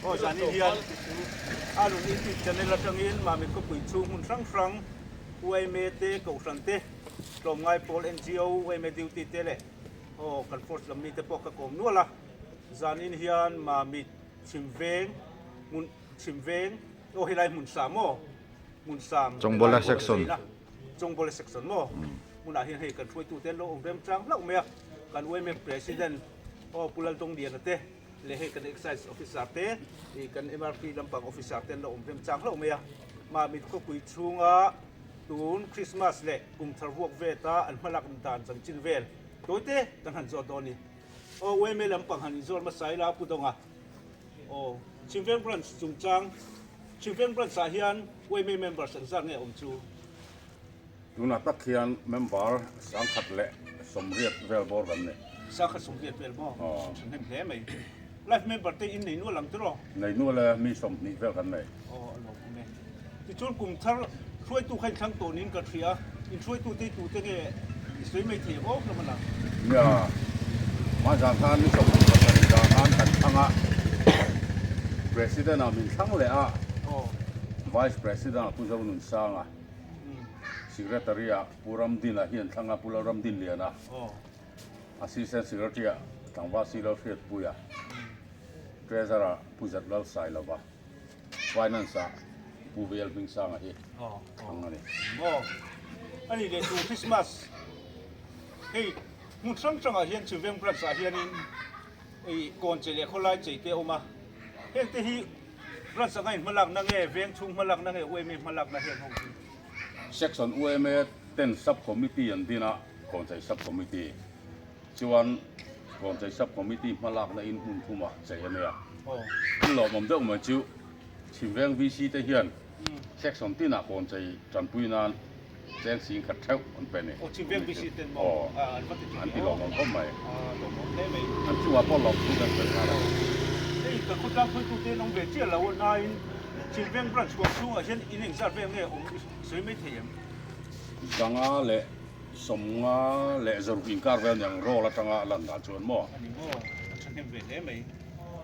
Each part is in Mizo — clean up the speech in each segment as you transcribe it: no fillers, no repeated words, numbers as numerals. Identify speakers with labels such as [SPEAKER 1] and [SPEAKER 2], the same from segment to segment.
[SPEAKER 1] Aw zanin hian a rawn YouTube channel atangin Mamit khawpui chhung hmun hrang hrang yma te, Kohhran te, Tlawmngai pawl NGO, yma duty te leh aw kan force lam mite pawh ka kawm nual a. Zanin hian Mamit chhim veng hmun chhim veng aw helai hmun sa maw hmun sang
[SPEAKER 2] Chawngbola section.
[SPEAKER 1] Chawngbola section maw hmunah hian hei kan hruaitute an lo awm remchang hlauh mai a, kan yma president aw Pu Laldawngdiana te, leh hei kan Excise Officer te ih kan MRP lampang Officer te an lo awm rem chang hlauh mai a, Mamit khawpui chhunga tun Christmas leh kum thar vuak veta an hmalak dan chanchin vel tawite kan han zawt dawn a ni. Aw yma lampang han inzawr hmasa ila Pu Dawnga aw Chhimveng Branch chungchang Chhimveng Branch ah hian yma members engzat nge awm chu?
[SPEAKER 3] Tunah tak hian member 1080 vel bawr kan nei.
[SPEAKER 1] 1080 vel maw? Thahnem hle mai. Life member te in nei nual ang tiraw?
[SPEAKER 3] Nei nual e, mi 20 vel kan nei.
[SPEAKER 1] Aw, a lawm awm e. Tichuan kum thar hruaitu kha inthlang tawh niin ka hria a, in hruaitu te tute nge i sawi mai thei ang aw hlawm a lang?
[SPEAKER 3] Nia, hmanzan khan ni 27 zan khan kan thlang a, President ah min thlang leh a, Vice President ah Pu Zonunsanga. Secretary ah Pu Ramdina hi an thlang a, Pu Lalramdinliana, Assistant Secretary ah Tlangval Silo Hriatpuia, Treasurer ah Pu Zatlalsailova, Finance ah Pu VL Hmingsanga hi thlang a ni.
[SPEAKER 1] Aw, a ni leh tu Christmas hei hmun hrang hrangah hian Chuveng Branch ah hianin hei kawnchei leh khawlai chei te a awm a, hengte hi Branch anga in hmalakna nge veng chhung hmalakna nge UMA hmalakna heng ho hi?
[SPEAKER 3] Section UMA ten Sub Committee an din a, Kawnchei Sub Committee chuan Kawnchei Sub Committee hmalakna in hmun thumah chei a nia. Thil lawmawm deuh mai chu Chhimveng VC te hian Section tinah Kawnchei tanpui nan Cheng 10,000 theuh an pe ni.
[SPEAKER 1] Aw Chhimveng VC ten maw? An va ti
[SPEAKER 3] An ti lawmawm khawp mai. An chungah pawh lawm thu kan sawi nghal a.
[SPEAKER 1] Hei kan khawtlang hruaitute an awm ve chiah lo nain Chhimveng branch huam chhungah hian in engzat vel nge awm i sawi mai thei em?
[SPEAKER 3] 556 inkar vel niang roll atanga a lan dan chuan maw?
[SPEAKER 1] A ni maw? A thahnem ve hle mai.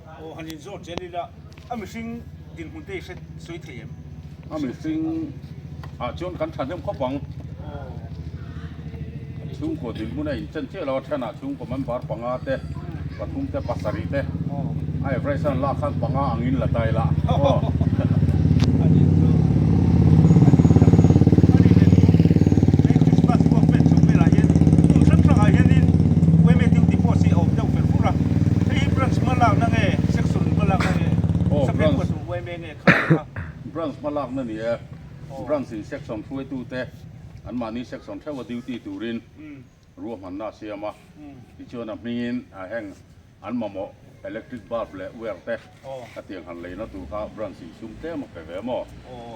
[SPEAKER 1] Aw han inzawt zel ila a mihring dinhmun te i hre sawi thei em?
[SPEAKER 3] A mihring ah chuan kan thahnem khawp ang. Chhungkaw dinhmun a inchen chiah lo a thenah chhungkaw member panga te, pathum te, pasarih te a average a an lak khan panga angin la ta ila aw. Branch hmalakna ni e, Branch in section hruaitute anmahni section theuha duty turin ruahmanna a siam a, tichuan a hmingin heng An mamawh electric bulb leh wire te a tiang han leina tur kha branch in sum tlem a pe ve maw?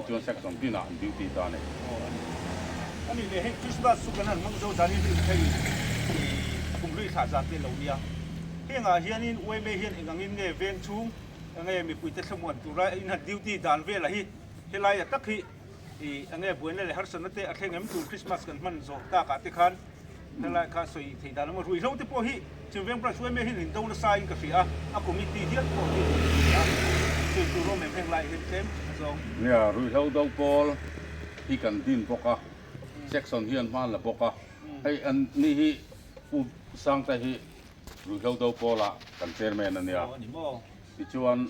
[SPEAKER 3] Tichuan section tinah an duty ta a ni.
[SPEAKER 1] A nih leh hei Christmas chu kan han hmang zo zanin hi hei kum hlui thlah zan te lo nia. Hengah hianin yma hian eng angin nge veng chhung enge mipuite thlamuan tura in han duty dan velah hi helai a tak hi enge buaina leh harsatna te a thleng em tur Christmas kan hman zawh takah te khan Helai kha sawi theih dan awm a, ruihhlo te pawh hi Chhimveng Branch yma hian in do nasa in ka hria a, a committee hial pawh hi ka hria a, sawi tur awm em heng lai hian tlem a zawng.
[SPEAKER 3] Nia, ruihhlo do pawl hi kan din bawk a, section hian hma an la bawk a, hei an ni hi Pu Sangte hi ruihhlo do pawlah kan chairman a nia, tichuan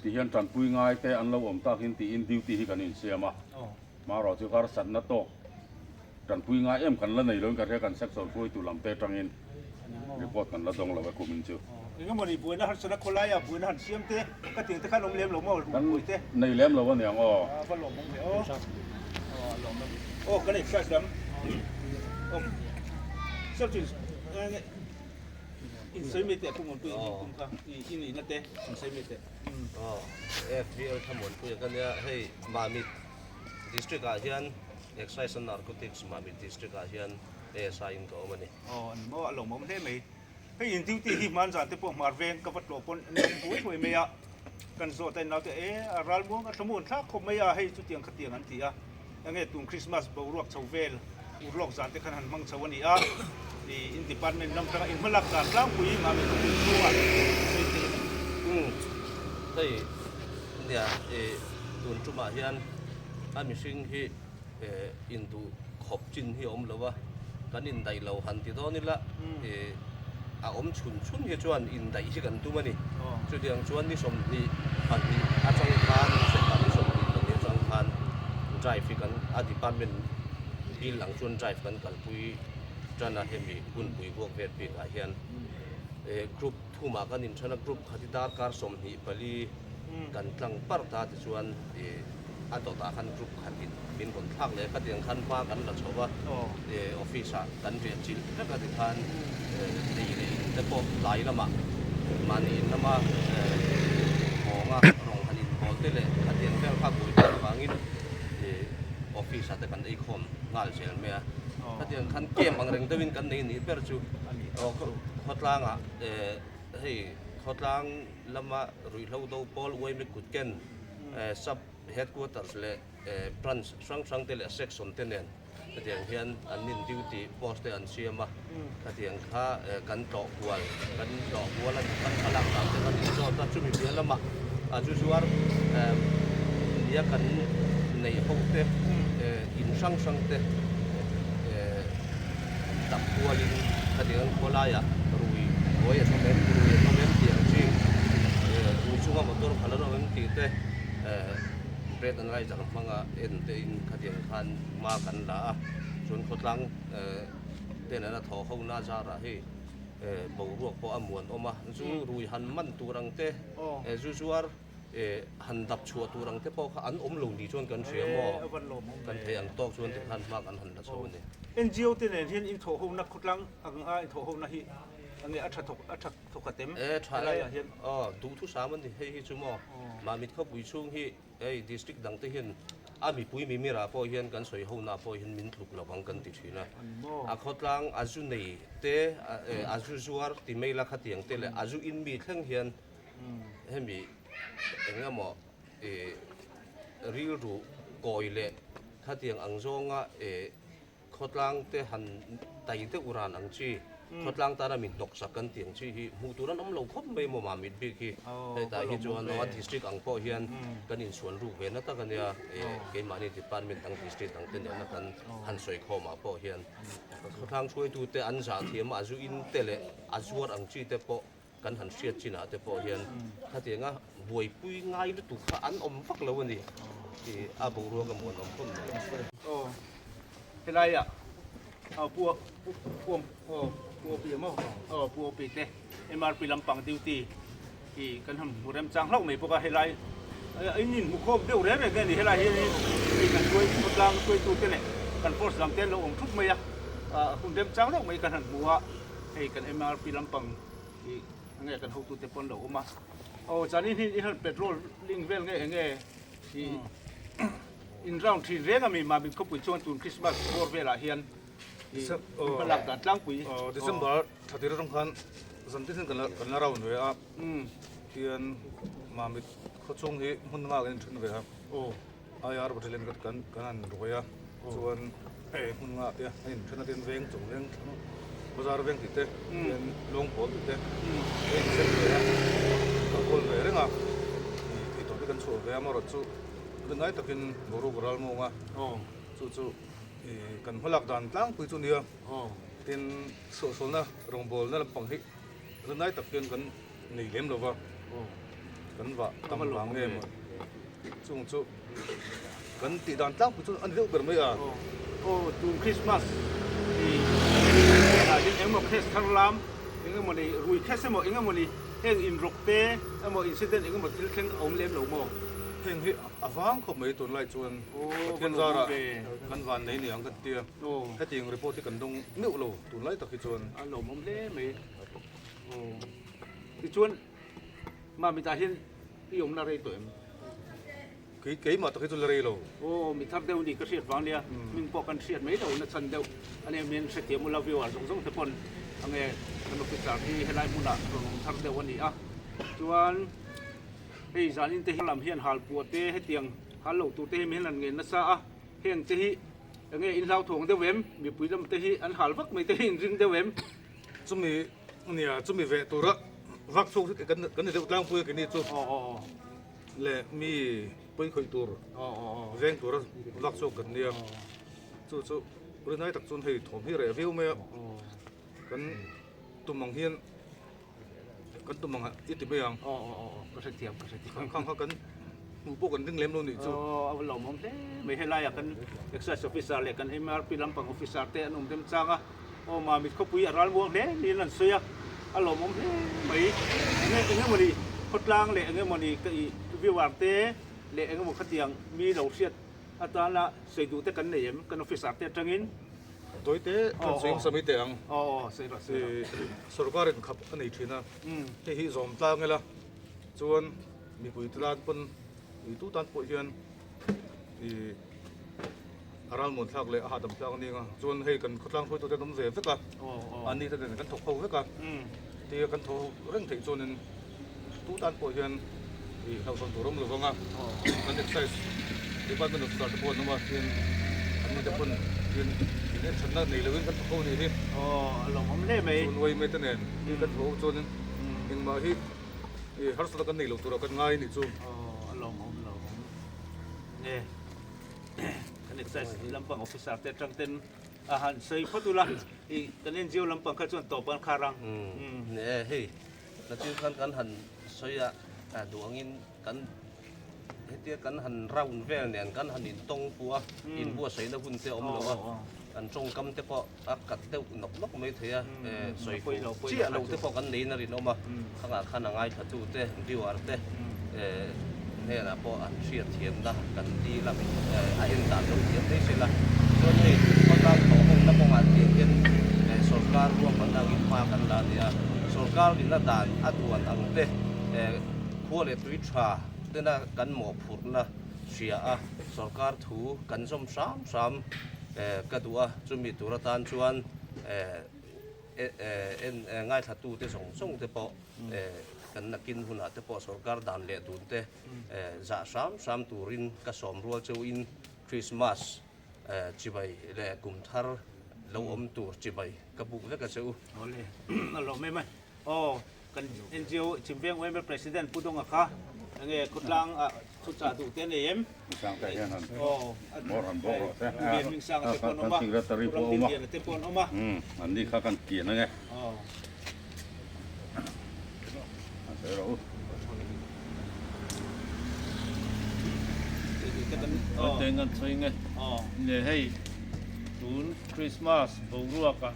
[SPEAKER 3] tihian tanpui ngai te an lo awm takin tiin duty hi kan insiam a, hmarawh chu harsatna tawk Tanpui ngai em kan la nei loin ka hria kan section hruaitu lam te atangin report kan la dawng lo e kumin chu.
[SPEAKER 1] Engemawni buaina harsatna khawlaia buaina han siam te ka tih te khan awm lem lo maw
[SPEAKER 3] Kan buai te. Nei lem lo aniang aw.
[SPEAKER 1] A va lawmawm ve aw. Aw a lawmawm. Aw kan exercise lam aw Sir in sawi mai teh Pu Muanpui in kum kha i nihna te in sawi mai teh.
[SPEAKER 4] Aw FVL Thlamuanpuia ka nia hei Mamit District ah hian Excise and Narcotics Mamit District ah hian ASI in ka awm a ni.
[SPEAKER 1] Aw ani maw a lawmawm hle mai. Hei in duty hi hman zan te pawh hmar veng ka va tlawh pawn an awm buai buai mai a, kan zawt a in naute e a ral muang a thlamuan thlak khawp mai a hei chutiang khatiang an ti a, enge tun Christmas boruak chho vel urlawk zan te khan han hmang chho a ni a, i in department lam tanga in hmalak zan tlangpui Mamit khawpui chhungah sawi thei a ni.
[SPEAKER 4] Umm. Hei nia ih tun tumah hian a mihring hi eh induh khawp chin hi a awm lo a, kan indaih lo han ti dawn ila ih a awm chhun chhun hi chuan indaih hi kan tum a ni. Chutiang chuan ni 22 atang khan December ni 24 atang khan drive hi kan a department bill ang chuan drive kan kalpui tan a hemi hunpui vuak vel bikah hian eh group thumah kan inthen a group khat hi darkar 24 kan tlang parh ta tichuan ih a dawtah khan group khatin min rawn thlak leh khatiang khan hma kan la chho va eh office ah kan riah chilh vek a tikhan eh ei leh in te pawh tlai lamah mahni in lama eh hawnga rawng han inbawl te leh khatiang vel kha buai tan avangin ih office ah te kan ei khawm nghal zel mai a khatiang khan camp ang reng deuhin kan nei nih ber chu aw khawtlangah eh hei khawtlang lama ruihhlo do pawl uaimi kut ken Sub Headquarters leh Branch hrang hrang te leh Section te nen hetiang hian an in duty post te an siam a, khatiang kha kan tlawh kual kan tlawh kual a kan thlalak dan te kan inzawt a, chumi piah lamah a zu zuar nia kan neih ho te in hrang hrang te dap kualin khatiang an khawlaiah rui buai a hlawm em rui a hlawm em tih ang chi rui chunga motor khalh an awm em tih te breath analyzer hmanga en te in khatiang khan hma kan la a chuan khawtlang te nena thawh ho na zarah hei boruak pawh a muan awm a zu rui han man tur ang te zu zuar Han dap chhuah tur ang te pawh kha an awm lo ni chuan kan hria maw? Kan thei ang tawk chuan tikhan hma kan han la chho a ni.
[SPEAKER 1] NGO te nen hian inthawh hona khawtlang ang a inthawh hona hi enge a tha thawk a tha thawk khat em?
[SPEAKER 4] E tha e, aw duhthusam a ni hei hi chu maw? Mamit khawpui chhung hi hei district dang te hian a mipui mimir ah pawh hian kan sawi hona pawh hian min tluk lo ang kan ti thin a. A khawtlang a zu nei te a zu zuar ti mai la khatiang te leh a zu in mi thleng hian Hemi eng emaw ih rilru kawi leh khatiang ang zawnga ih khawtlang te han tai deuh ran ang chi, khawtlang tana min hnawksak kan tih ang chi hi hmuh tur an awm lo khawp mai maw Mamit bik hi. Hetah hi chuan aw district ang pawh hian kan insuan ruk ve na tak a nia, ih keimahni department dang district dang te nena kan han sawi khawmah pawh hian khawtlang hruaitute an zah thiam a, a zu in te leh a zuar ang chi te pawh Kan han hriat chinah te pawh hian khatianga buaipui ngai lutuk kha an awm vak lo a ni tih a boruak a muanawm khawp mai.
[SPEAKER 1] Aw helaiah aw pu pu aw pu opi emaw aw pu opi te MRP lampang duty hi kan han hmu remchang hlauh mai bawk a helai in inhmu khawm deuh reng reng nge ni helai hian hei kan hruai khawtlang hruaitute leh kan force lam te an lo awm thup mai a hun remchang deuh mai kan han hmu a hei kan MRP lampang Ih enge kan hotute pawn lo awm a, aw chuanin hi i han petrol link vel nge enge ih in round thin reng ami Mamit khawpui chuan tun Christmas bawr velah hian ih in hma lak dan tlangpui.
[SPEAKER 2] Aw December thla tir atang khan zan tin hian kan la kan la round ve a, tian Mamit khawchhung hi hmun nghak in then ve a, IR battalion kan kan han ruai a. Chuan hei hmun nga te a inthen a tin veng chung veng thlang bazar veng tih te tian lawng pawl tih te a inchen ve a ka kawl ve reng a ih thei tawp hi kan chhuah ve a amaherawh chu rinai takin boruak ral mawng a chu chu ih kan hmalak dan tlangpui chu nia tin sawhsawlna rawngbawlna lampang hi rinai tak hian kan nei lem lo va kan vah tam vang nge maw chung chu kan tih dan tlangpui chu a ni deuh ber mai a.
[SPEAKER 1] Aw tun Christmas i ah hian engemaw case thar lam engemaw ni rui case emaw engemaw ni heng inrawk te emaw incident engemaw thil thleng a awm lem lo maw?
[SPEAKER 2] Heng hi a vang khawp mai tunlai chuan Pathian zarah kan van nei niang kan tia hetiang report hi kan dawng meuh lo tunlai tak hi chuan.
[SPEAKER 1] A lawmawm hle mai. Aw tichuan Mamitah hian i awmna rei tawh em?
[SPEAKER 2] Kei keimah tak hi chu la rei lo.
[SPEAKER 1] Aw mi thar deuh ni ka hriat vang nia hming pawh kan hriat mai lo na chhan deuh a nia min hrethiam ula viewer zawng zawng te pawn ange kan officer hi helai hmunah rawn awm thar deuh a ni a chuan hei zanin te hi lam hian hal puah te hetiang hal lo tur te hi min han ngen nasa a heng te hi enge in hlauthawng deuh em mipui lam te hi an hal vak mai te hi in ring deuh em?
[SPEAKER 2] Chumi nia chumi veh tura Vak chhuak hi kan kan ni deuh tlangpui a kini chu leh mi pawi khawih tur veng tura vak chhuak kan nia chu chu rinai tak chuan hei thawm hi reh viau mai a kan tum ang hian kan tum ang i ti mai ang
[SPEAKER 1] ka hrethiam ka hrethiam
[SPEAKER 2] khang kha kan hmuh pawh kan ring lem lo nih chu
[SPEAKER 1] a lawmawm hle mai helai ah kan excise officer leh kan MRP lampang officer te an awm remchang a. Aw Mamit khawpui a ral muang hle niin an sawi a, a lawmawm hle mai. Enge eng emawni khawtlang leh eng emawni ka ih viewer te leh eng emaw khatiang mi lo hriat atana sawi duh te kan nei em kan officer te atangin?
[SPEAKER 2] Tawite kan sawi hmasa mai teh ang.
[SPEAKER 1] Aw aw sawi rawh sawi rawh.
[SPEAKER 2] Sorkar in khap a nei thin a, hei hi zawm tlang ila chuan mipui te tan pawn uitu tan pawh hian ih A ralmuan thlak leh a hahdam thlak a nia chuan hei kan khawtlang hruaitute an awm ve vek a, anni te nen kan thawk ho vek a, tia kan thawk ho reng theih chuanin tu tan pawh hian ih hlauhsawn tur a awm lo vang a, kan excise department officer te pawh an awm a tin anni te pawn tin in enthatna nei loin kan thawk ho a nih hi.
[SPEAKER 1] Aw a lawmawm hle mai.
[SPEAKER 2] Chu nuai mai te nen tin kan thawk ho chuanin engmah hi ih harsatna kan nei lo turah kan ngai a nih chu.
[SPEAKER 1] Aw a lawmawm lawmawm e. Kan excise lampang officer te atang ten a han sawi phawt ula i kan NGO lampang kha chuan tawp an khar ang.
[SPEAKER 4] Ni e hei natir khan kan han sawi a duh angin kan hetia kan han round vel nen kan han intawng pawh a inbuatsaihna hun te a awm lo a kan tawngkam te pawh a kat deuh nawk nawk mai thei a sawi fuh chiah lo te pawh kan neiin a rinawm a khangah khan a ngaithla tu te viewer te hnenah pawh an hriat thiamna kan dil a a en dan lo thiam mai se la chuan hei khawtlang thawh hawngna kawngah tiang hian sorkar ruahmanna angin hma kan la a ni a sorkar ina dan a duan ang te khua leh tui tha tena kan mawhphurhna hria a sorkar thu kan zawm hram hram. Ka duh a, chumi tur atan chuan ngaithlatute zawng zawng te pawh kan nakin hunah te pawh sorkar dan leh dun te zah hram hram turin ka sawm rual cheuhin Krismas chibai leh kum thar lo awm tur chibai ka buk vek a che u.
[SPEAKER 1] Awle, a lawm em a. Aw, kan NGO Chimveng Yma President Pu Donga kha enge khawtlang ah thu chah duh te a nei em?
[SPEAKER 3] Mingsang te hian han
[SPEAKER 1] Aw,
[SPEAKER 3] bawr han bawk rawh se.
[SPEAKER 1] Pu Lian Mingsanga te pawh an awm a,
[SPEAKER 3] Kan secretary
[SPEAKER 1] Pu
[SPEAKER 3] pawh a awm a.
[SPEAKER 1] Ramdinliana te pawh an awm a.
[SPEAKER 3] Umm, anni kha kan kian ange.
[SPEAKER 1] Aw.
[SPEAKER 3] An sawi rawh u.
[SPEAKER 5] Aw te ngan sawi nge.
[SPEAKER 1] Aw.
[SPEAKER 5] Nge hei tun Christmas boruak ah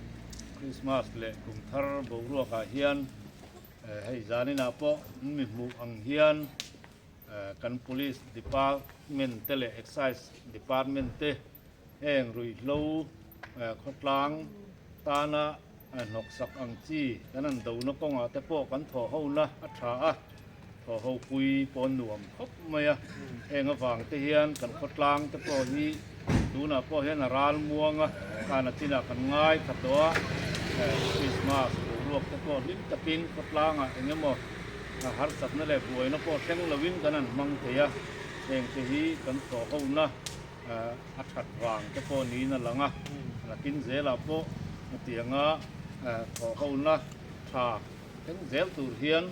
[SPEAKER 5] Christmas leh kum thar boruak ah hian hei zanin ah pawh mi hmuh ang hian kan Police Department te leh Excise Department te heng ruihhlo khawtlang tana hnawksak ang chi kan han dona kawngah te pawh kan thawh hona a tha a, thawh ho pui pawh nuam khawp mai a, heng avang te hian kan khawtlang te pawh hi tunah pawh hian a ral muang a, kana chinah kan ngai kha tawh a, Christmas boruak te pawh hlim takin khawtlangah eng emaw harsatna leh buaina pawh thleng loin kan han hmang thei a, heng te hi kan thawh hona a that vang te pawh niin a lang a, nakin zelah pawh hetianga thawh hona tha thleng zel tur hian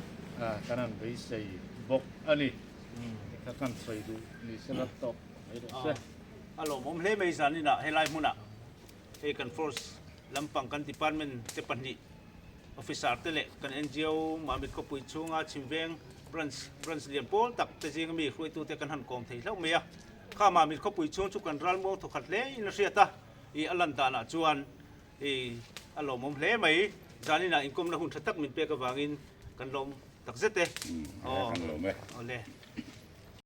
[SPEAKER 5] kan han beisei bawk a ni. Tikha kan sawi duh ni sela tawk mai rawh se.
[SPEAKER 1] A lawmawm hle mai zaninah helai hmunah hei kan force lampang kan department te pahnih Officer te leh kan NGO Mamit khawpui chhunga Chhimveng Branch, Branch lian pawl tak te zinga mi hruaitute kan han kawm thei hlauh mai a. Kha Mamit khawpui chhung chu kan ralmuang thawkhat hle in a hriat a, i a lan danah chuan i a lawmawm hle mai. Zaninah inkawmna hun tha tak min pek avangin kan lawm takzet e.
[SPEAKER 3] Kan lawm e.
[SPEAKER 1] Awle.